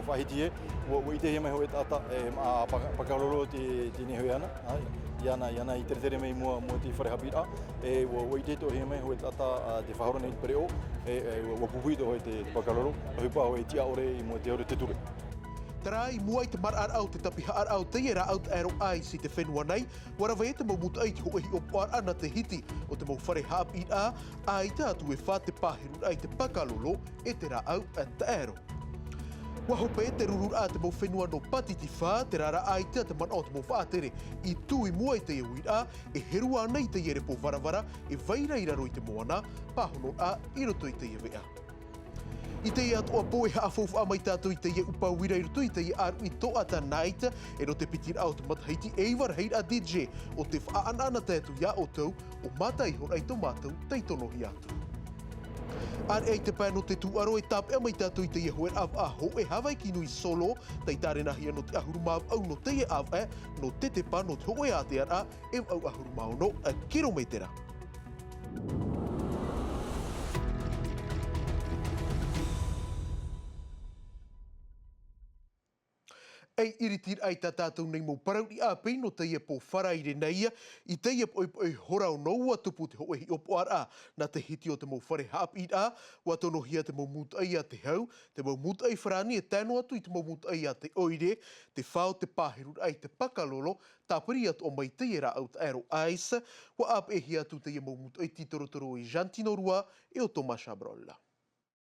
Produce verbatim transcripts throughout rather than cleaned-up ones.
Faʻahiti ē, ua, ua ʻitehia mai hōʻē taʻata, e, maʻa Paka-, Pakalolo te, te nehenehe ana, ā, iāna, iāna i teretere mai i mua, mua i te fare haʻapiʻiraʻa, e, ua, ua ʻitehia mai hōʻē taʻata, ā, tē faʻahoro nei i te pereʻoʻo, e, e, ua, ua pupuhi atoʻa hoʻi te, te Pakalolo, ʻohipa hoʻi e tiʻa ʻore i mua i te aore te ture. Terā, i mua i te maraʻaraʻa o te tāpihaʻaraʻa o teie rāʻau taʻero ice i te fenua nei, ua rave te mau mūtoʻi i te hōʻē hiʻopoʻaraʻa nā te hiti o te mau fare haʻapiʻiraʻa, ʻaita atu e fā te pāheruraʻa i te Pakalolo e te rāʻau taʻero. Ua hope te rururaʻa a te mau fenua nō Pātitifā, terā rā ʻaita te manaʻo o te mau faʻatere i tū i mua i teie uiraʻa, e heru ānei teie repo varavara e vai ra i raro i te moana, pāhonoraʻa i roto i teie veʻa. I teie atoʻa pō e haʻafaufaʻa mai tātou i teie ʻupa uira i roto i teie ʻāruʻi Toʻata Night, e nō te pitiraʻa o te matahiti e iva rahiraʻa D J o te faʻaʻanaʻana tae atu iā ʻoutou, ʻo mātaihoraʻa i tō mātou tei tonohia atu. ʻĀreʻa i te pae nō te tūʻaro e tāpeʻa mai tātou i teie hōʻē rāveʻa hōʻē Havaiki nui solo, tei tārenahia nō te ʻahuru mā vaʻu nō teie ʻāvaʻe, nō Tetepa nō te hōʻē ātearaʻa e vaʻu ʻahuru mā ono kirometera. Ei ʻiritiraʻa i tā tātou nei mau parau ʻāpī nō teie pō Faraire nei, i teie poʻipoʻi hora ono ua tupu te hōʻē hiʻopoʻaraʻa nā te hiti o te mau fare haʻapiʻiraʻa, ua tonohia te mau mūtoʻi a te hau, te mau mūtoʻi farāni e tae noa atu i te mau mūtoʻi a te ʻoire, te fā o te pāheruraʻa i te Pakalolo, tāpiri atoʻa mai teie rāʻau taʻero ice, ua ʻāpeʻehia atu teie mau mūtoʻi tītorotoro i Jean Tino Rua e ʻo Thomas Chabrol.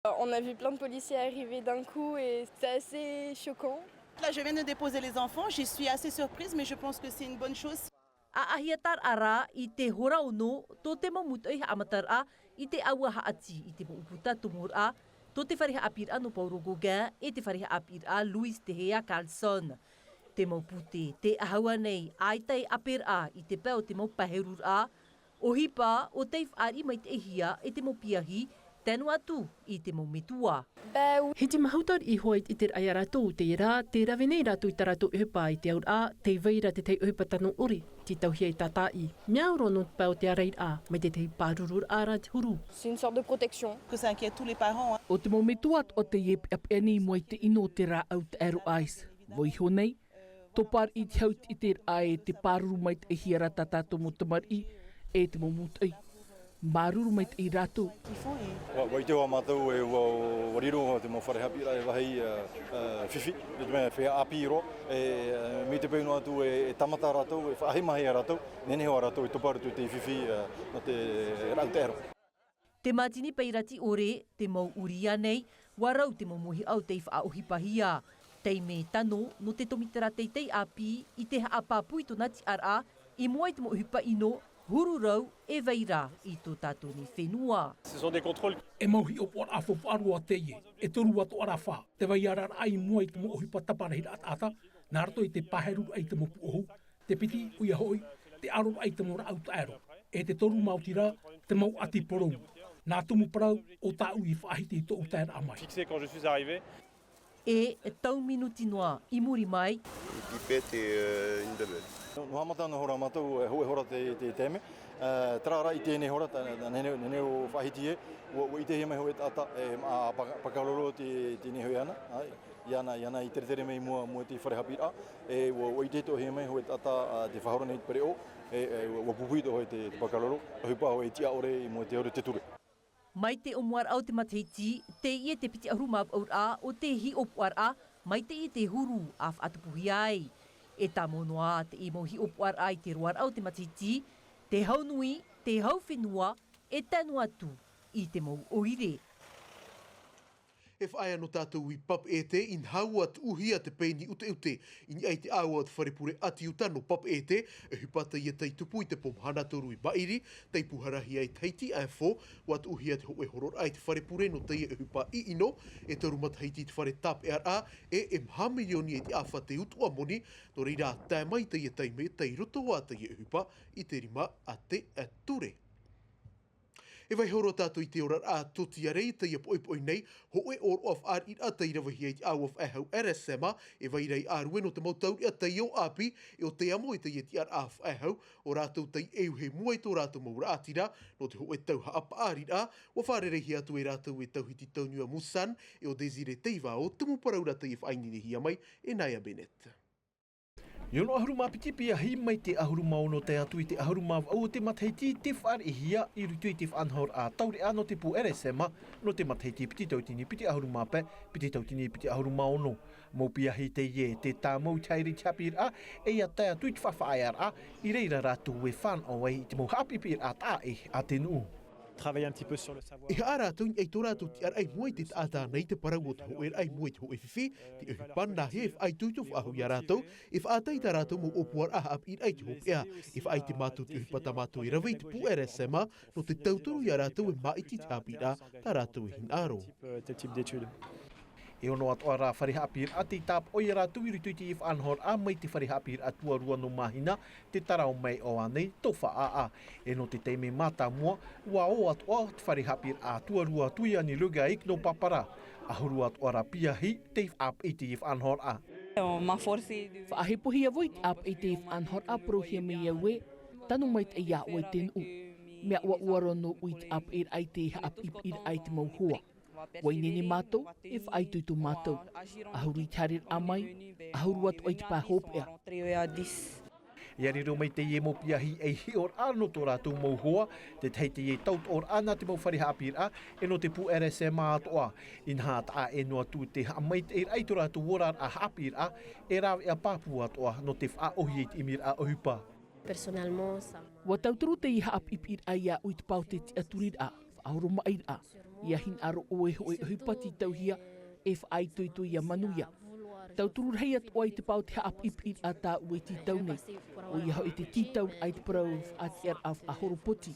On a vu plein de policiers arriver d'un coup et c'est assez choquant. Là, je viens de déposer les enfants, j'y suis assez surprise, mais je pense que c'est une bonne chose. ʻAʻahia tāraʻa rā i te hora ono tō te mau mūtoʻi haʻamataraʻa i te ʻāua haʻati i te mau ʻūputa tomoraʻa, tō te fare haʻapiʻiraʻa nō Paul Gauguin e te fare haʻapiʻiraʻa Louis Tehea Carlson. Te mau pūtē, tē ʻahaua nei, ʻaita e ʻāperaʻa i te pae o te mau pāheruraʻa, ʻohipa ʻo tei fāriʻi maitaʻihia e te mau piahi, tae noa atu i te mau metua. Bah oui. Hiti mahuta riʻi hoʻi i te raʻa iā rātou, teie rā, tē rave nei rātou i tā rātou ʻohipa i te auraʻa, tē vai ra te tahi ʻohipa tano ʻore, tei tauhia i tātaʻi. Mea au roa nō te pae o te ārairaʻa, mai te tahi pārururaʻa rā te huru. C'est une sorte de protection. Que ça inquiète tous les parents, hein. ʻO te mau metua atoʻa teie e peʻapeʻa nei i mua i te ʻino o te rāʻau taʻero ice. Vau iho nei, tō pāruru i te hau i te ʻiteraʻa e te pāruru maitaʻihia rā tā tātou mau tamariʻi e te mau mūtoʻi. Māuruuru maitaʻi rātou. Ua, ua ʻite hoʻi mātou e ua, ua riro te mau fare haʻapiʻiraʻa e vāhi, ā, ā, fifi, i te mea feiā ʻāpī roa, e, ā, mai te peu noa atu e, e tāmata rātou, e faʻahimahia rātou, nehenehe hoʻi rātou e topa atu i te fifi, ā, nō te rāʻau taʻero. Te mātini pairati ʻore, te mau ʻūria nei, ua rau te mau mōhiʻa tei faʻaʻohipahia. Taime tano nō te tomitera teitei ʻāpī i te haʻapāpū i tōna tiʻaraʻa, i mua i te mau ʻohipa ʻino, huru rau e vai ra i tō tātou nei fenua. Ce sont des contrôles. E mau hiʻopoʻaraʻa faufaʻa roa teie, e toru atoʻa rā fā, te vai araraʻa i mua i te mau ʻohipa taparahi raʻa taʻata, nā roto i te pāheruraʻa i te mau pūʻohu, te piti, ʻoia hoʻi, te ʻaroraʻa i te mau rāʻau taʻero, e te toru maoti rā, te mau ʻati porou. Nā tumu parau, ʻo tāʻu i faʻahiti i tōʻu taeraʻa mai. Fixé quand je suis arrivé. E tau minuti noa i muri mai. Une pipette et, euh, une gamelle. Nō, nō haʻamata noa hoʻi rā mātou, e hōʻē hora te, te taime. Ā, terā rā i teie nei hora, tā, tā, nehenehe, nehenehe ʻo faʻahiti ē, ua, ua ʻitehia mai hōʻē taʻata, e, maʻa Paka-, Pakalolo tei, tei nehenehe ana, ā, iāna, iāna i teretere mai i mua, mua i te fare haʻapiʻiraʻa, e, ua, ua ʻitehia mai hōʻē taʻata, ā, tē faʻahoro nei i te pereʻoʻo, e, e, ua, ua pupuhi atoʻa hoʻi te, te Pakalolo, ʻohipa hoʻi e tiʻa ʻore i mua i te aore te ture. Mai te ʻōmuaraʻa o te matahiti, teie te piti ʻahuru mā vaʻu raʻa o te hiʻopoʻaraʻa, mai teie te huru a faʻatupuhia ai. E tāmau noa teie mau hiʻopoʻaraʻa i te roaraʻa o te matahiti, te hau nui, te hau fenua, e tae noa atu i te mau ʻoire. E faʻaea nō tātou i Papeʻete, inaha ua tuʻuhia te peni ʻuteʻute i niʻa i te ʻāua o te fare pure ʻĀti Uta nō Papeʻete, e ʻohipa teie tei tupu i te pō mahana toru i maʻiri, tei pūharahia e Tahiti Info, ua tuʻuhia te hōʻē hororaʻa i te fare pure nō teie ʻohipa ʻino, e toru matahiti te fare tāpeʻaraʻa, e, e maha mirioni e te ʻāfa te utuʻa moni, nō reira tae mai teie taime tei roto ā teie ʻohipa i te rima a te ture. E vaiiho roa tātou i te oraraʻa tōtiare i teie poʻipoʻi nei, hōʻē ʻōroʻa fāriʻiraʻa tei ravehia i te ʻāua faʻehau R S M, e vai ra i ʻārue nō te mau taureʻa taiō ʻāpī, e ʻo te amo i teie tiʻaraʻa faʻehau, ʻo rātou tei ʻeuhe mua i tō rātou mau raʻatira, nō te hōʻē tau haʻapaʻariraʻa, ʻua fārereihia atu e rātou e tauhiti taunuʻa Musan, e ʻo Désiré Teivao, tumu parau ra tei faʻaineinehia mai e Naya Bennett. I ono ʻahuru mā piti piahi mai te ʻahuru mā ono tae atu i te ʻahuru mā vaʻu o te matahiti tei fāriʻihia i roto i te faʻanahoraʻa taureʻa nō te pū R S M, nō te matahiti piti tautini piti ʻahuru mā pae, piti tautini piti ʻahuru mā ono. Mau piahi teie, tē tāmau i te haere i te haʻapiʻiraʻa, e ʻia tae atu i te faʻafaʻaearaʻa, i reira rātou e fānaʻo ai i te mau haʻapiʻipiʻiraʻa taʻa ʻē a te nuʻu. Travailler un petit peu sur le savoir. E haʻa rātou i niʻa i tō rātou tiʻaraʻa i mua i te taʻata nei, te parau o te hōʻēraʻa i mua i te hōʻē fifi, te ʻohipa nāhea e faʻaitoito faʻahou ia rātou, e faʻatae i tā rātou mau ʻōpuaraʻa haʻapiʻiraʻa i te hopeʻa, e faʻaʻite mātou te ʻohipa tā mātou e rave i te pū R S M, nō te tauturu ia rātou e māʻiti i te haʻapiʻiraʻa tā rātou e hinaʻaro. Tel type, tel type d'études. E ono atoʻa rā fare haʻapiʻiraʻa tei tāpaʻo ia rātou i roto i te faʻanahoraʻa mai te fare haʻapiʻiraʻa tuarua nō Māhina, te taraʻo mai o ānei, tō Faʻaʻa. E nō te taime mātāmua, ʻua ō atoʻa te fare haʻapiʻiraʻa tuarua Tuiani Legaik nō Papara. ʻAhuru atoʻa rā piahi, tei ʻāpeʻe i te faʻanahoraʻa. Faʻahepohia vau i te ʻāpeʻe i te faʻanahoraʻa, parauhia mai au ē, tano maitaʻi iā ʻoe te nuʻu. Mea ʻuaʻua roa nōʻu i te ʻāpeʻeraʻa i te haʻapiʻipiʻiraʻa i te mau hoa. ʻUa ineine mātou, e faʻaitoito mātou. ʻAhuru i te haereraʻa mai, ʻahuru atoʻa i te pae hopeʻa. ʻIa riro mai teie mau piahi ei hiʻoraʻa nō tō rātou mau hoa, te tahi teie tautoʻoraʻa nā te mau fare haʻapiʻiraʻa, e nō te pū R S M atoʻa. Inaha taʻa ʻē noa atu te haʻamaitaʻiraʻa i tō rātou oraraʻa haʻapiʻiraʻa, e rāveʻa pāpū atoʻa nō te faʻaʻōhie i te ʻimiraʻa ʻohipa. Personnellement, ça m'a... ʻUa tauturu teie haʻapiʻipiʻiraʻa iāʻu i te pae o te tiʻaturiraʻa, faʻahoromaʻiraʻa, ʻia hinaʻaro ʻoe hōʻē ʻohipa tītauhia, e faʻaitoito ʻia manuia. Tauturu rahi atoʻa i te pae o te haʻapiʻipiʻiraʻa tāʻu e tītau nei. ʻOia hoʻi te tītauraʻa i te parau faʻatiʻaraʻa faʻahoropoti.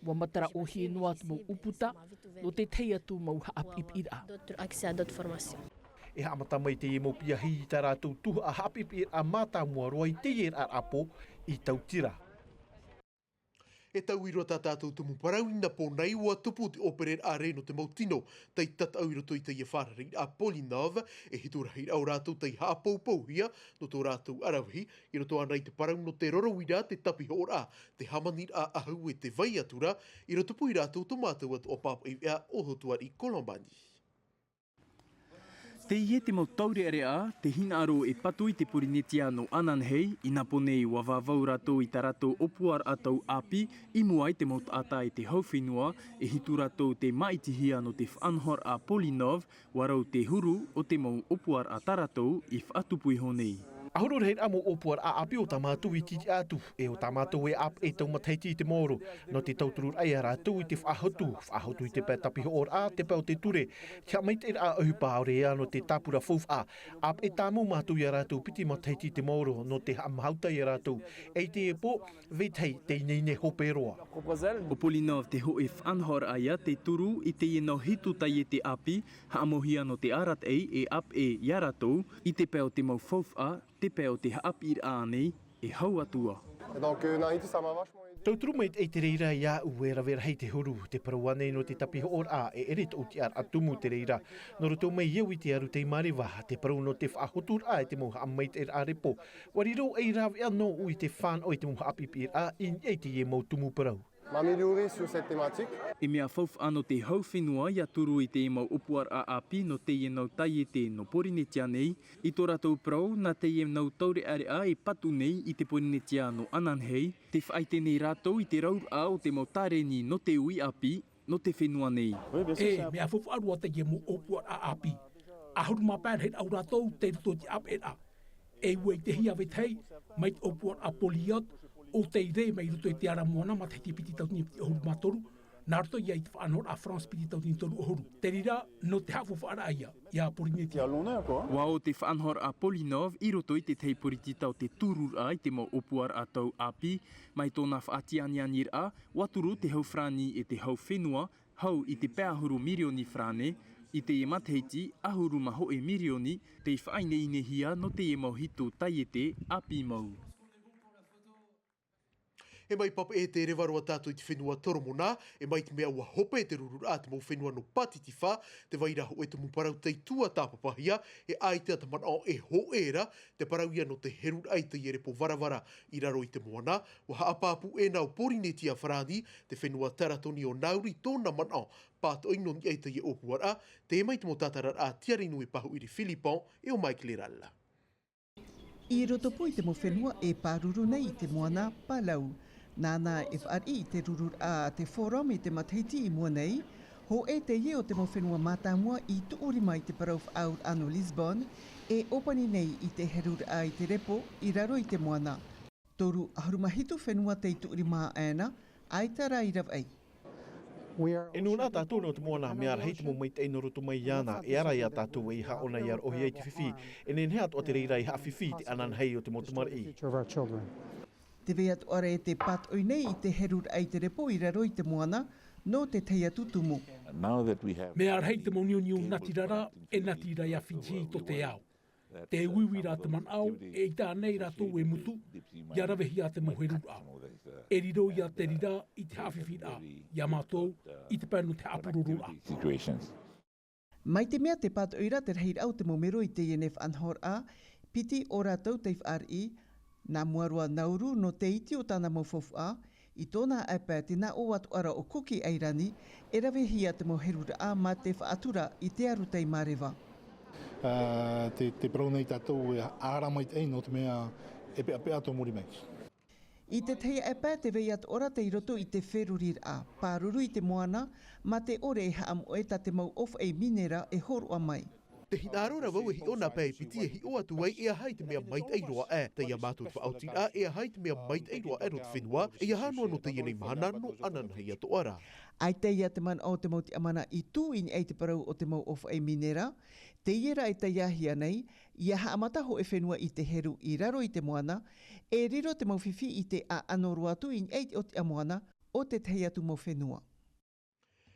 ʻUa matara ʻōhie noa te mau ʻūputa, nō te tahi atu mau haʻapiʻipiʻiraʻa. D'autres, accès à d'autres formations. E haʻamata mai teie mau piahi i tā rātou tuhaʻa haʻapiʻipiʻiraʻa mātāmua roa i teie raʻaraʻa pō i Tautira. E tauiro tā tātou tumu parau i nā pō nei, ʻua tupu te ʻōpereraʻa rē nō te mau tino tei tataʻu i roto i teie fārereiraʻa Polinov, e hitu rahi rā o rātou tei haʻapoupouhia nō tō rātou ʻaravihi, i roto ānei i te parau nō te roro uira, te tapihoʻoraʻa, te hāmaniraʻa ʻahu e te vai atu ra, i rotopū ia rātou tō mātou atoʻa pāpaʻi veʻa ʻo Hotuariʻi Kolomani. Teie te mau taureʻareʻa, te hinaʻaro e patu i te Porinetia nō ananahi, i nā pō nei ʻua vāvau rātou i tā rātou ʻōpuaraʻa tau ʻāpī, i mua i te mau taʻata e te hau fenua, e hitu rātou tei māʻitihia nō te faʻanahoraʻa Polinov, ʻua rau te huru o te mau ʻōpuaraʻa tā rātou i faʻatupu iho nei. ʻAhuru rahi rā mau ʻōpuaraʻa ʻāpī o tā mātou i tītiʻa atu, e o tā mātou e ʻāpeʻe tau matahiti i te maoro, nō te tautururaʻa ia rātou i te faʻahotu, faʻahotu i te pae tapihoʻoraʻa, te pae o te ture, te haʻamaitaʻiraʻa ʻohipa ʻaore ā nō te tāpura faufaʻa, ʻāpeʻe tāmau mātou ia rātou piti matahiti i te maoro, nō te haʻamāuruuru ia rātou, e i teie pō, vetahi te ineine hope roa. ʻO Polinov te hōʻē faʻanahoraʻa ia tei turu i teie nau hitu taiete ʻāpī, haʻamauhia nō te arataʻi e ʻāpeʻe ia rātou, i te pae o te mau faufaʻa, te pae o te haʻapiʻiraʻa nei, e hau atu ā. Et donc, euh, nā hitu, ça m'a vachement aidé. Tauturu maitaʻi te reira iāʻu e rave rahi te huru, te parau ānei nō te tapihoʻoraʻa, e ʻere tōʻu tiʻaraʻa tumu te reira. Nō roto mai au i te aru tei māreva, te parau nō te faʻahoturaʻa e te mau haʻamaitaʻiraʻa repo. ʻUa riro ei rāveʻa nōʻu i te fānaʻo i te mau haʻapiʻipiʻiraʻa i niʻa i teie mau tumu parau. M'améliorer sur cette thématique. E mea faufaʻa nō te hau fenua ʻia turu i te mau ʻōpuaraʻa ʻāpī nō teie nau taiete nō Porinetia nei, i tō rātou parau, nā teie nau taureʻareʻa e patu nei i te Porinetia nō ananahi, tē faʻaʻite nei rātou i te rauraʻa o te mau tāreni nō te uʻi ʻāpī, nō te fenua nei. Oui, bien sûr, c'est un... E mea faufaʻa roa teie mau ʻōpuaraʻa ʻāpī. ʻAhuru mā pae rahi rā o rātou tei roto i te ʻāpeʻeraʻa. E ʻua ʻitehia vetahi, mai te ʻōpuaraʻa Polinov, ʻo tei rē mai i roto i te ara moana matahiti piti tautini piti ʻahuru mā toru, nā roto ia i te faʻanahoraʻa France piti tautini toru ʻahuru. Te reira, nō te haʻafaufaʻaraʻa ia, ia Porinetia. L'honneur, quoi. ʻUa ō te faʻanahoraʻa Polinov i roto i te tahi poritita o te tururaʻa i te mau ʻōpuaraʻa tau ʻāpī, mai tōna faʻatianianiraʻa, ʻua turu te hau farāni e te hau fenua, hau i te pae ʻahuru mirioni farāne, i teie matahiti ʻahuru mā hōʻē mirioni tei faʻaineinehia nō teie mau hitu taiete ʻāpī mau. E mai pape e te reva roa tātou i te fenua Toromona, e mai te mea ua hope te rururaʻa te mau fenua nō Pātitifa, te vaira hoʻi te mau parau tei tua tāpapahia, e ʻaita te manaʻo e hoʻe ra, te parau ia nō te heruraʻa i te repo varavara i raro i te moana, ua haʻapāpū ʻē nā ʻo Porinetia Farāni, te fenua Taratoni o Nauru i tōna manaʻo, pātoʻi nō niʻa i te ʻōpuaraʻa, te mai te mau tātararaʻa Tiarinui Pahuʻiri Philippon, e ʻo Mike Lerala. I roto pū i te mau fenua e pāruru nei i te moana Palau. Nāna e fāriʻi i te rururaʻa a te Forum i te matahiti i mua nei, hoʻē teie o te mau fenua mātāmua i tuʻu rima i te parau faʻaauraʻa nō Lisbon, e ʻōpani nei i te heruraʻa i te repo i raro i te moana. Toru ʻahuru mā hitu fenua tei tuʻu rima aʻena, ʻaita rā i ravaʻi. E nūnaʻa tātou nō te moana, mea rahi te mau maitaʻi nō roto mai iāna, e ara iā tātou e haʻona ia roʻohia i te fifi, e nehenehe atoʻa te reira e haʻafifi i te ananahi o te mau tamariʻi. Te vai atoʻa ra e te pātoʻi nei i te heruraʻa i te repo i raro i te moana, nō te tahi atu tumu. Mea rahi te mau niuniu natirara, e natira ia Fiji i tō te ao. Te uiuiraʻa te manaʻo, e ʻaita ānei rātou e mutu, ia ravehia te mau heruraʻa. E riro ia te reira i te haʻafifiraʻa, iā mātou, i te pae nō te haʻapurororaʻa. Mai te mea te pātoʻi ra te rahiraʻa o te mau mero i teie nei faʻanahoraʻa, piti ʻo rātou tei fāriʻi, nā mua roa Nauru nō te iti o tāna mau faufaʻa, i tōna ʻaepae te nā ʻō atoʻa ra o Kuki Airani, e ravehia te mau heruraʻa mā te faʻatura i te aru tei māreva. Ā, te, te parau nei tātou e ara maitaʻi nō te mea e peʻapeʻa tō muri mai. I te tahi ʻaepae te vai atoʻa ra tei roto i te feruriraʻa, pāruru i te moana, mā te ʻore e haʻamoʻe tā te mau ʻōfaʻi minera e hōroʻa mai. Te hinaʻaro ra vau e hiʻo nā pae piti e hiʻo atu ai e aha i te mea maitaʻi roa aʻe, teie mātou te faʻaotiraʻa e aha i te mea maitaʻi roa aʻe nō te fenua, e aha noa nō teie nei mahana nō ananahi atoʻa ra. ʻAita ia te manaʻo o te mau tiʻamana i tū i niʻa i te parau o te mau ʻōfaʻi minera, teie rā e taiāhia nei, ia haʻamata hōʻē fenua i te heru i raro i te moana, e riro te mau fifi i te ʻaʻano roa atu i niʻa i te ʻōtiʻa moana o te tahi atu mau fenua.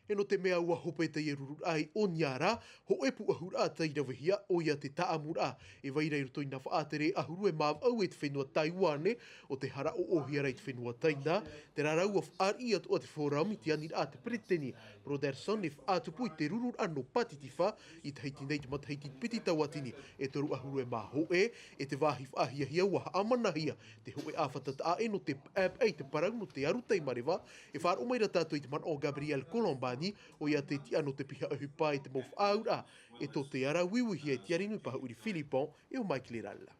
E nō te mea ua hope teie rururaʻa i ʻōnia ra, hōʻē pūʻohuraʻa tei ravehia, ʻoia te tāʻamuraʻa, e vai ra i roto i nā faʻatere ʻahuru e mā vaʻu e te fenua Taiuane, ʻo tē hara ʻoʻohia ra i te fenua Taina, terā rā ua fāriʻi atoʻa te Forum i te aniraʻa a te Peretiteni Brotherson e faʻatupu i te rururaʻa nō Pātitifa, i Tahiti nei te matahiti piti tauatini e toru ʻahuru e mā hōʻē, e te vāhi faʻahiahia ua haʻamanahia te hōʻē ʻāfata taʻa ʻē nō te paʻepaʻe i te parau nō te aru tei māreva, e faʻaroʻo mai ra tātou i te manaʻo o Gabriel Colombani, ʻoia te tiʻa nō te piha ʻohipa i te mau faʻaauraʻa, e tō te ara uiuihia e Tiarinui Pahuʻiri Philippon, e ʻo Mike Lerala.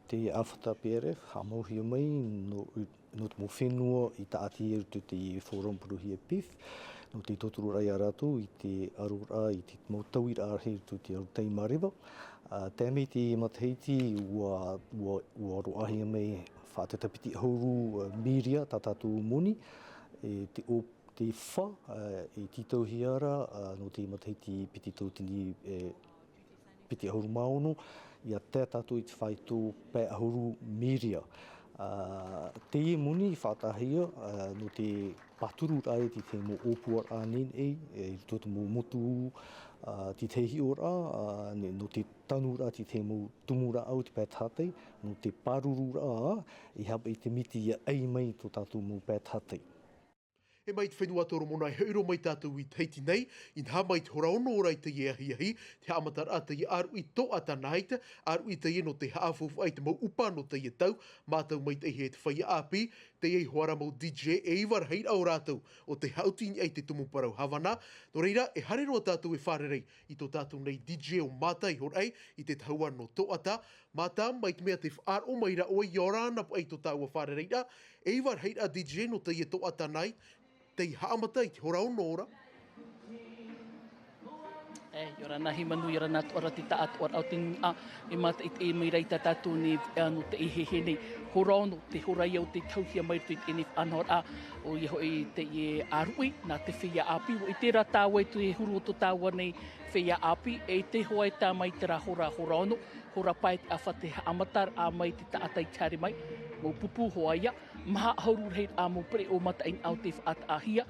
Te ʻāfata P R F, haʻamauhia mai nō, nō te mau fenua i tāʻati i roto i te Forum Puruhia PIF, nō te tauturu ra iā rātou i te aroraʻa, i te mau tauiraʻa rahi i roto i te aru tei māreva. Ā, tae mai te matahiti, ua, ua, ua roaʻahia mai faʻatata piti ʻahuru, ā, mīria tā tātou moni, e te ʻō-, te fā, ā, e tītauhia ra, ā, nō te matahiti piti tauatini, e, piti ʻahuru mā ono, ʻia tae tātou i te faito pae ʻahuru mīria. Ā, teie moni i faʻataʻahia, ā, nō te pātururaʻa i te tahi mau ʻōpuaraʻa neneʻi, e, i roto i te mau motu, ā, te tahi hiʻoraʻa, ā, ne-, nō te tanuraʻa i te tahi mau tumu rāʻau i te pae tātai, nō te pārururaʻa, e haʻapaʻo i te miti ʻia ʻai mai tō tātou mau pae tātai. E mai te fenua Toromona e hoʻi roa mai tātou i Tahiti nei, inaha mai te hora ono ora i teie ahiahi, te haʻamataraʻa teie ʻāruʻi Toʻata Night, ʻāruʻi teie nō te haʻafaufaʻa i te mau ʻupa nō teie tau, mātau maitaʻi e te feiā ʻāpī, teie iho ā rā mau D J e iva rahiraʻa o rātou, ʻo tē haʻuti i niʻa i te tumu parau Havana, nō reira, e haere roa tātou e fārerei i tō tātou nei D J ʻo Mata Ihoraʻi, i te tahua nō Toʻata, Mata, mai te mea tē faʻaroʻo mai ra ʻoe, ʻia ora na paʻi tō tāua fārereiraʻa, e iva rahiraʻa D J nō teie Toʻata Night, tei haʻamata i te hora ono ora. E, ʻia ora na Himanu, ʻia ora na atoʻa ra te taʻatoʻaraʻa o te nūnaʻa, e mātaʻitaʻi mai ra i tā tātou nei, ā, nō teie hehē nei. Hora ono, te hora ia ʻo tē tauhia mai i roto i teie nei faʻanahoraʻa, ʻoia hoʻi teie ʻāruʻi, nā te feiā ʻāpī, ʻua ʻite rā tāua i te huru o tō tāua nei feiā ʻāpī, e ʻite hoʻi tāmau i terā hora, hora ono, hora pae te ʻāfata, te haʻamataraʻa mai te taʻata i te haere mai, mau pupu hoʻi ia, maha ʻahuru rahiraʻa mau pereʻoʻo mataʻeinaʻa ʻo tē faʻataʻahia,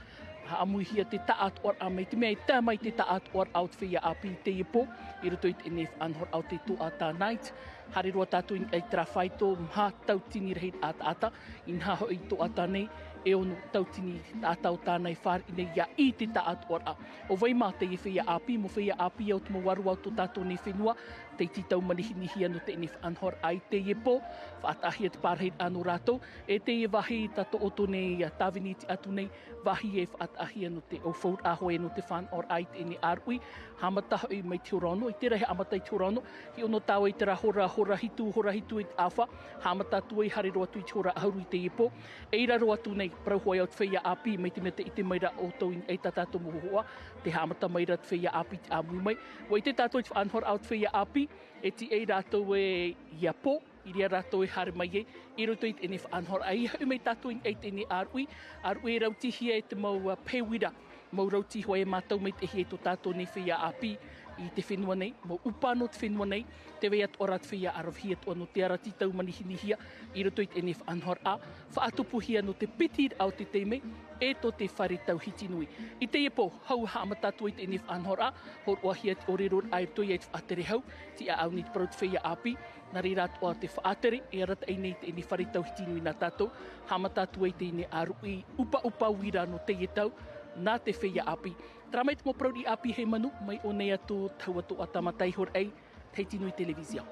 Haʻamuihia te taʻatoʻaraʻa mai te mea e tae mai te taʻatoʻaraʻa o te feiā ʻāpī i teie pō, i roto i teie faʻanahoraʻa o te Toʻata Night. Haere roa tātou i niʻa i terā faito, maha tautini rahi taʻata, inaha hoʻi Toʻata nei, e ono tautini taʻata o tāna e fāriʻi nei ia i te taʻatoʻaraʻa. ʻO vai mā teie feiā ʻāpī, mau feiā ʻāpī ʻo te mau ʻāruʻi o tō tātou nei fenua, tei tītau manihinihia nō teie faʻanahoraʻa i teie pō, faʻataʻahia te pārahiraʻa nō rātou, e teie vāhi tā tō ʻoutou nei, ā, tāvini i tiʻa atu nei, vāhi e faʻataʻahia nō te ʻaufauraʻa hoʻi nō te faʻanahoraʻa i teie ʻāruʻi, haʻamata hoʻi mai te hora ono, i terā e haʻamata i te hora ono, hiʻo noa tāua i terā hora, hora hitu, hora hitu i te ʻāfa, haʻamata atu ai, haere roa atu i te hora ʻahuru i teie pō, e ʻī ra roa atu nei, parau hoʻi au te feiā ʻāpī, mai te mea tē ʻite mai ra ʻoutou i niʻa i tā tātou mau hōhoʻa, tē haʻamata mai ra te feiā ʻāpī i te ʻāmui mai, ʻua ʻite tātou i te faʻanahoraʻa o te feiā ʻāpī, e tīaʻi rātou e ia pō, i reira rātou e haere mai ai, i roto i teie faʻanahoraʻa. ʻIa hoʻi mai tātou i niʻa i teie ʻāruʻi, ʻāruʻi e rautihia e te mau, ā, pehuira, mau rauti hoʻi e mātau maitaʻihia e tō tātou nei feiā ʻāpī i te fenua nei, mau ʻupa nō te fenua nei, tē vai atoʻa ra te feiā ʻaravihi atoʻa nō te ara tītau manihinihia i roto i teie faʻanahoraʻa, faʻatupuhia nō te piti raʻa o te taime, e tō te fare tauhiti nui. I teie pō, hau haʻamata atu ai teie faʻanahoraʻa, hōroʻahia te ʻōreroraʻa i roto ia i te faʻatere hau, tiʻaʻau nei te parau te feiā ʻāpī, nā reira atoʻa te faʻatere, e arataʻi nei teie fare tauhiti nui nā tātou, haʻamata atu ai teie ʻāruʻi ʻupaʻupa uira nō teie tau, nā te feiā ʻāpī. Terā mai te mau parau riʻi ʻāpī hei manu, mai ʻō nei atu, tahua Toʻata Mataihoraʻa, Tahiti Nui Television.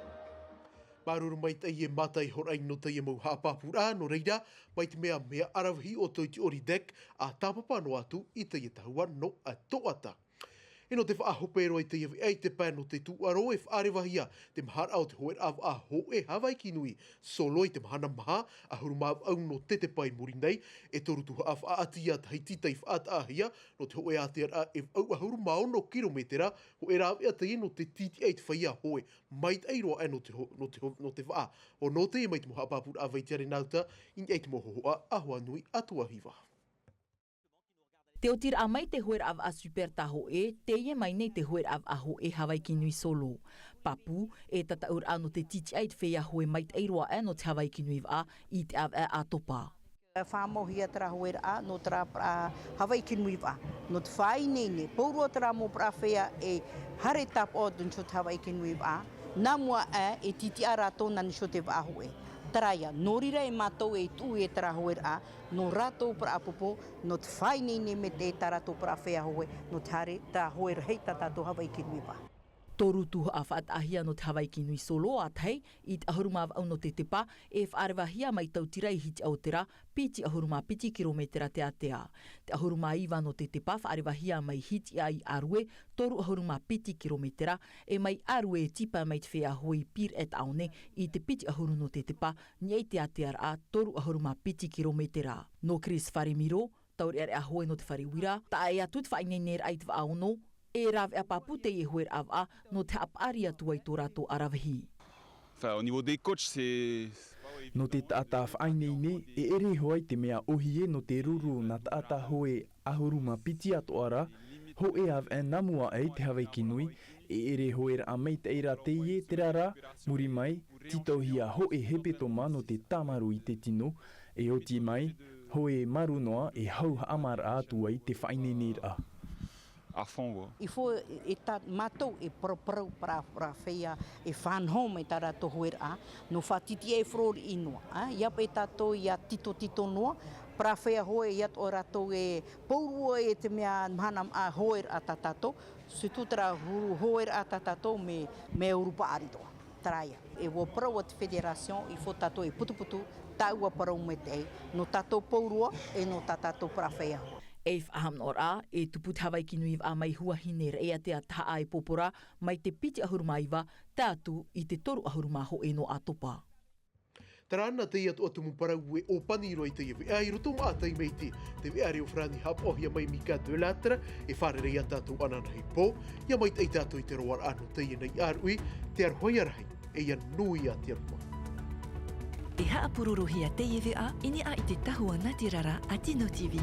Māuruuru maitaʻi e Mataihoraʻa nō teie mau haʻapāpūraʻa, nō reira, mai te mea mea ʻaravihi ʻo Toitiʻori Deck, ʻa tāpapa noa atu i teie tahua nō Toʻata. E nō te faʻahope roa i teie veʻa i te pae nō te tūʻaro e faʻarevahia te maharaʻa o te hoeraʻa vaʻa hōʻē Havaiki Nui Solo i te mahana maha, ʻahuru mā vaʻu nō Tetepa i muri nei, e toru tuhaʻa faʻaʻati ia Tahiti tei faʻataʻahia, nō te hōʻē ātearaʻa e vaʻu ʻahuru mā ono kirometera, hōʻē rāveʻa teie nō te tītiʻa i te feiā hoe, maitaʻi roa aʻe nō te ho-, nō te ho-, nō te vaʻa. ʻO nō teie mai te mau haʻapāpūraʻa Vaitiare Nauta, i niʻa i te mau hōhoʻa a Hoanui Atuahiva. Te otiraʻa mai te hoeraʻa vaʻa Super Tahoʻe, teie mai nei te hoeraʻa vaʻa hōʻē Havaiki Nui Solo. Pāpū, e tataʻuraʻa nō te tītiʻa i te feiā hoe maitaʻi roa aʻe nō te Havaiki Nui vaʻa i te ʻāvaʻe ʻĀtopa. Faʻamauhia terā hoeraʻa nō terā, ā, Havaiki Nui vaʻa. Nō te faʻaineine, pauroa terā mau parau feiā e haere tāpaʻo nō te Havaiki Nui vaʻa, nā mua aʻe e tītiʻa rātou nā niʻa i te vaʻa hoe. Terā ïa, nō reira e mātou e tuʻu i terā hoeraʻa, nō rātou parau ʻāpōpō, nō te faʻaineine maitaʻi tā rātou parau feiā hoe, nō te haere, terā hoe rahi tā tātou Havaiki Nui vaʻa. Toru tuhaʻa faʻataʻahia nō te Havaiki Nui Solo ā tahi, i te ʻahuru mā vaʻu nō Tetepa, e faʻarevahia mai Tautira i Hitiaotera, piti ʻahuru mā piti kirometera te ātea. Te ʻahuru mā iva nō Tetepa faʻarevahia mai Hitiaʻarue, toru ʻahuru mā piti kirometera, e mai Arue e tīpae mai te feiā hoe i Pire Taone, i te piti ʻahuru nō Tetepa, niʻa i te ātearaʻa, toru ʻahuru mā piti kirometera. Nō Chris Faremiro, taureʻareʻa hoe nō te fare uira, taʻa ʻē atu te faʻaineineraʻa i te vaʻa ono, e rāveʻa pāpū teie hoeraʻa vaʻa nō te haʻapaʻari atu ai tō rātou ʻaravihi. Enfin, au niveau des coachs, c'est... Nō te taʻata faʻaineine, e ʻere hoʻi te mea ʻōhie nō te ruru nā taʻata hoe ʻahuru mā piti atoʻa ra, hōʻē ʻāvaʻe nā mua aʻe i te Havaiki Nui, e ʻere hoeraʻa maitaʻi ra teie, terā rā, muri mai, tītauhia hōʻē hepetoma nō te tāmarū i te tino, e oti mai, hoe maru noa e hau haʻamāraʻa atu ai te faʻaineineraʻa. À fond, quoi. Il faut, e tā mātou e paraparau parau, parau feiā e faʻanaho mai tā rātou hoeraʻa, nō faʻatītīʻai e fārerei noa, ā, ʻia paʻi tātou ʻia titotito noa, parau feiā hoe ʻia toʻo rātou e pauroa e te mea mahana, ā, hoeraʻa tā tātou, surtout terā huru hoeraʻa tā tātou mea, mea uru paʻari roa. Terā ïa. E ʻua parau atu te fédération, il faut tātou e putuputu, tāua parau maitaʻi, nō tātou pauroa, e nō tā tātou parau feiā hoe. E faʻahaʻamanaʻoraʻa, e tupu te Havaiki Nui vaʻa mai Huahine Raʻiātea Tahaʻa e Pōpōra, mai te piti ʻahuru mā iva, tae atu i te toru ʻahuru mā hōʻē nō ʻĀtopa. Terā na teie atoʻa tumu parau e ʻōpani roa i teie veʻa i roto maʻa taime iti, te veʻa reo farāni haʻapaʻohia mai Mika Delattre, e fārerei ia tātou ananahi pō, ʻia maitaʻi tātou i te roaraʻa nō teie nei ʻāruʻi, te aroha ïa rahi, e ʻia nui ā te ʻāpō. E haʻapurorohia teie veʻa i niʻa i te tahua nātirara a Tino TV.